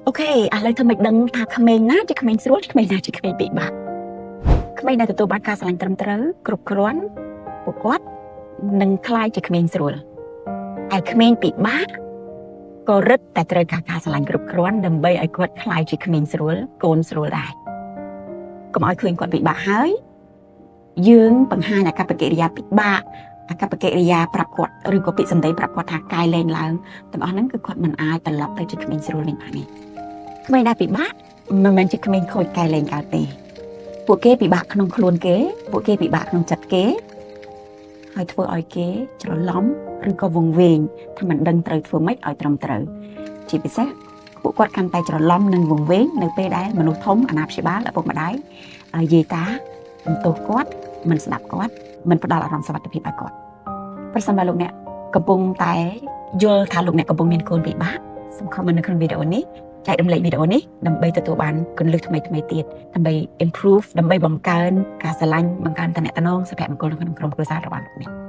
Okay ឥឡូវធ្វើម៉េចដឹងថាក្មេងណាជាក្មេងស្រួលក្មេងណាជាក្មេងពិបាកក្មេងដែលទទួលបានការស្រឡាញ់ត្រឹមត្រូវគ្រប់គ្រាន់ពួកគាត់នឹងក្លាយជាក្មេងស្រួលឯក្មេងពិបាកក៏រឹតតែត្រូវការការស្រឡាញ់គ្រប់គ្រាន់ដើម្បីឲ្យគាត់ក្លាយជាក្មេងស្រួលកូនស្រួលដែរកុំឲ្យឃើញគាត់ពិបាកហើយយើងបង្ហាញអាកប្បកិរិយាពិបាកអាកប្បកិរិយាប្រាប់គាត់ឬក៏ពាក្យសម្ដីប្រាប់គាត់ថាកាយលែងឡើងទាំងអស់ហ្នឹងគឺគាត់មិនអាចត្រឡប់ទៅជាក្មេងស្រួលវិញបានទេក្មេងដែលពិបាកមិនមែនជាក្មេងខូចកាយលែងកើតទេពួកគេពិបាកក្នុងខ្លួនគេពួកគេពិបាកក្នុងចិត្តគេហើយធ្វើឲ្យគេច្រឡំឬក៏វង្វេងថាមិនដឹងត្រូវធ្វើម៉េចឲ្យត្រឹមត្រូវជាពិសេសពួកគាត់កាន់តែច្រឡំនិងវង្វេងនៅពេលដែលមនុស្សធំអាណាព្យាបាលឪពុកម្ដាយយាយតាបន្ទោសគាត់មិនស្ដាប់គាត់មិនផ្ដល់អារម្មណ៍សុវត្ថិភាពឲ្យគាត់ប្រសិនបើលោកអ្នកកំពុងតែយល់ថាលោកអ្នកកំពុងមានកូនពិបាកសូម comment នៅក្នុងវីដេអូនេះចែករំលែកវីដេអូនេះដើម្បីទទួលបានគន្លឹះថ្មីៗទៀតដើម្បី improve ដើម្បីបង្កើនការស្រឡាញ់បង្កើនទំនាក់ទំនងសុភមង្គលនៅក្នុងក្រុមគ្រួសាររបស់លោកអ្នក។